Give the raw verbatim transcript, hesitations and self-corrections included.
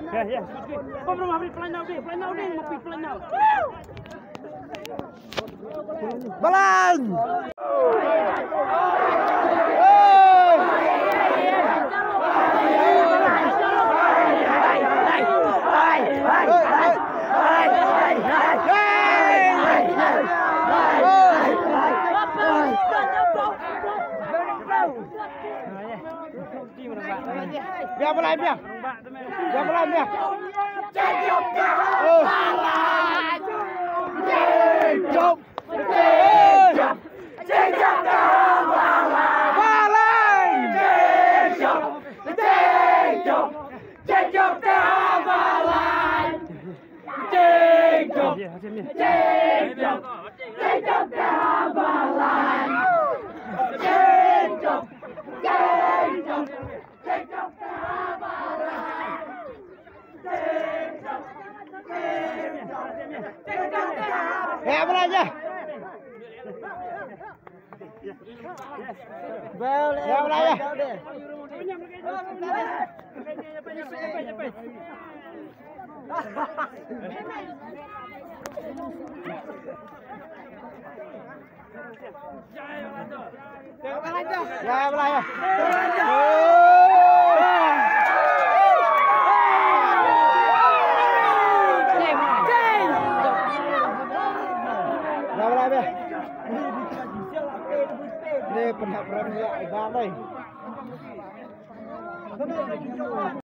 Ya, ya. Pom rong habri plan now deh, plan now deh, mau pi plan now. Balang! Biar Balang, biar. Biar Balang, biar. Oh. Jump. Ya, Balang, ya. Ya, Balang, ya. Ya, Balang, ya. Ya, Balang, ya. Ni pernah pernah ya, Balang.